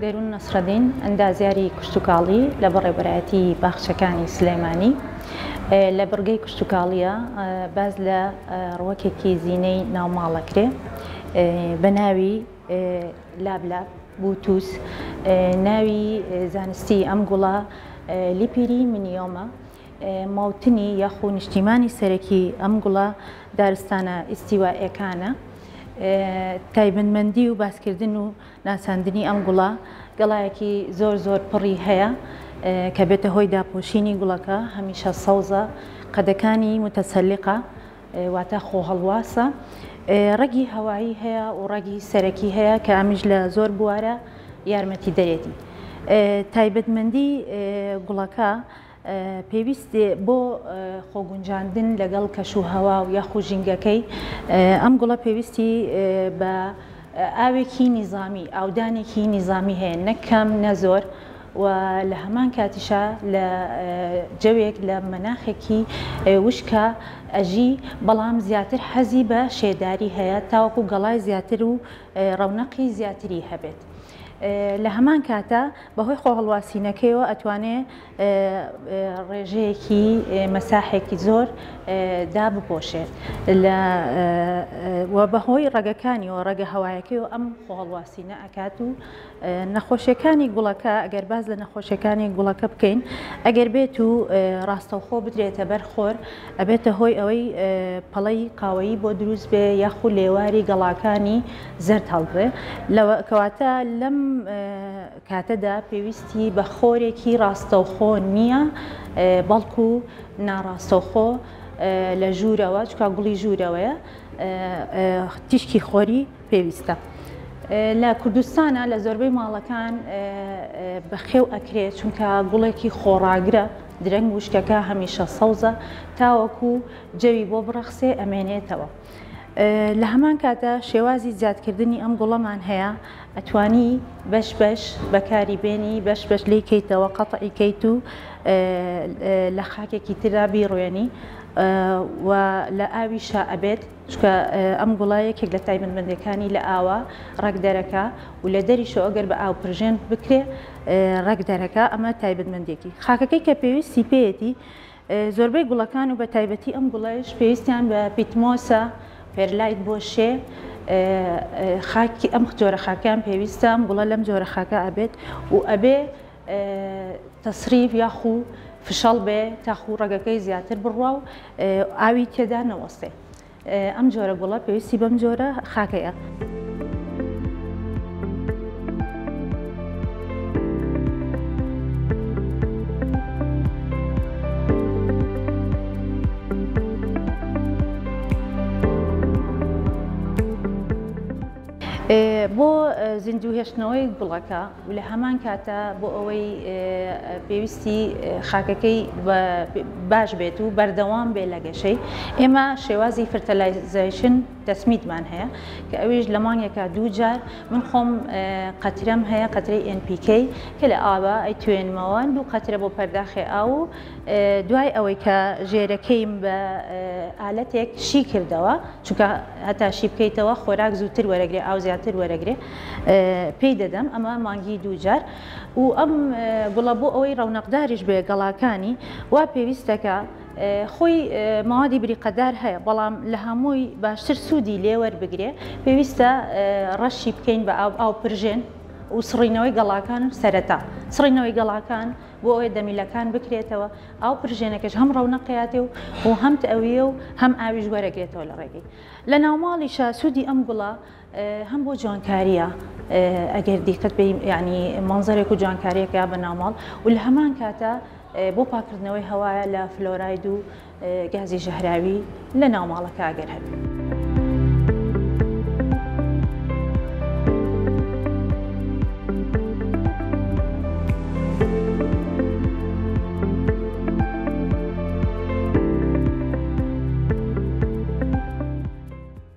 دەروون نەسرەدین، ئەندازیاری کشتوکاڵی لە بەڕێوەبەرایەتی باخچەکانی سلێمانی. لە بڕگەی کشتوکاڵیە باس لە ڕوەکێکی زینەی ناوماڵ ئەکرێ بە ناوی لابلاب بوتوس. ناوی زانستی ئەم گوڵە لیپیری منیۆمە. مەوتنی یاخو نیشتیمانی سەرەکی ئەم گوڵە دارستانە ئیستیوائیەکانە. تایبەتمەندی و باسکردن و ناساندنی ئەم گوڵە گەڵایەکی زۆر زۆر پڕی هەیە کە بێتە هۆی داپۆشینی گوڵەکە، هەمیشە سەوزە، قەدەکانی متەسەلیقە واتە خۆهەڵواسە، ڕەگی هەوایی هەیە و ڕەگی سەرەکی هەیە کە ئەمیش لە زۆر بوارە یارمەتی دەرێتی. تایبەتمەندی گوڵەکە پێویست بۆ خۆگونجاندن لەگەڵ کەش و هەوا و یاخو ژینگەکەی، ئەم گوڵە پێویستی بە ئاوێکی نیزامی، ئاودانێکی نیزامی هەیە، نە کەم نە زۆر و لە هەمان کاتیشا لە جەوێک لە مەناخێکی وشکا ئەژی، بەڵام زیاتر حەزی بە شێداری هەیە تاوەکو گەڵای زیاتر و ڕەونەقی زیاتری هەبێت. لە هەمان کاتا بەهۆی خۆهەڵواسینەکەیەوە ئەتوانێ ڕێژەیەکی مەساحێکی زۆر دابپۆشێ لە و بەهۆی ڕەگەکانیەوە ڕەگە هەوایەکەیەوە ئەم خۆهەڵواسینە ئەکات و نەخۆشیەکانی گوڵەکە ئەگەر باس لە نەخۆشیەکانی گوڵەکە بکەین ئەگەر بێت و ڕاستەوخۆ بدرێتە بەر خۆر ئەبێتە هۆی ئەوەی پەڵەی قاوەیی بۆ دروست بێ یاخو لێواری گەڵاکانی زەرد هەڵگرێ لەوە کەواتە لەم کاتەدا پێویستی بە خۆرێکی ڕاستەوخۆ نییە بەڵکو ناڕاستەوخۆ لە ژوورەوە چکا گوڵی ژوورەوەیە تیشکی خۆری پێویستە. لە کوردستانە لە زۆربەی ماڵەکان بەخێو ئەکرێ چونکە گوڵێکی خۆڕاگرە درەنگ وشکەکە هەمیشە سەوزە تاوەکو جەوی بۆ بڕەخسێ ئەمێنێتەوە. لە هەمان کاتدا شێوازی زیادکردنی ئەم گوڵەمان هەیە ئەتوانی بەش بەش بەکاری بێنی بەش بەش لێی کەیتەوە قەتعی کەیت و لە خاکێکی تردا بیڕوێنی و لە ئاویشا ئەبێت چونکە ئەم گوڵە یەکێک لە تایبەتمەندیەکانی لە ئاوە ڕەگ دەرەکە و لە دەریشەوە ئەگەر بە ئاو پرژێن بکرێ ڕەگ دەرەکە ئەمە تایبەتمەندێکی خاکەکەی کە پێویستی پێیەتی زۆربەی گوڵەکان و بە تایبەتی ئەم گوڵەیش پێویستیان بە پیتمۆسە، پێرلایت بۆ شێ، خاکی ئەم جۆرە خاکیان پێویستە، ئەم گوڵە لەم جۆرە خاکە ئەبێت و ئەبێ تەسریف یاخو فشەڵ بێ تاخو ڕەگەکەی زیاتر بڕوا و ئاوی تێدا نەوەستێ. ئەم جۆرە گوڵە پێویستی بەم جۆرە خاکەیە. بۆ زیندوو هێشتنەوەی گوڵەکە و لە هەمان کاتە بۆ ئەوەی پێویستی خاکەکەی باش بێت و بەردەوام بێ لە گەشەی ئێمە شێوازی fertilization تەسمیدمان هەیە کە ئەویش لە مانگێکا دوو جار من خۆم قەترەم هەیە قەترەی NPK کە لە ئاوە ئەی توێنمەوە دوو قەترە بۆ پەرداخێ ئاو و دوای ئەوەی کە ژێرەکەیم بە ئالەتێک شی کردەوە چونکە هەتا شی بکەیتەوە خۆراک زووتر وەرەگرێ ئاو زیاتر وەرەگرێ پێی دەدەم ئەمە مانگی دووجار و ئەم گوڵە بۆ ئەوەی ڕەونەقداریش بێ گەڵاکانی وا پێویستەکە خۆی مەوادی بریقەدار هەیە بەڵام لە هەمووی باشتر سوودی لێ وەربگرێ پێویستە ڕەشی بکەین بە ئاو ئاو پرژێن و سڕینەوەی گەڵاکان سەرەتا سڕینەوەی گەڵاکان بۆ ئەوەی دەمیلەکان بکرێتەوە ئاو پرژێنەکەش هەم ڕەونەقیاتێ و و هەم تەویە و هەم ئاویش وەرەگرێتەوە لە ڕێگەی لە ناوماڵیشا سوودی ئەم گوڵە هەم بۆ جوانکاریە ئەگەر دیقەت بێ یعنی مەنزەرێک و جوانکاریەکە بە ناوماڵ و لە هەمان کاتە بۆ پاکردنەوەی هەوایە لە فلۆراید و گازی ژەهراوی لە ناوماڵەکە ئەگەر هەبێت.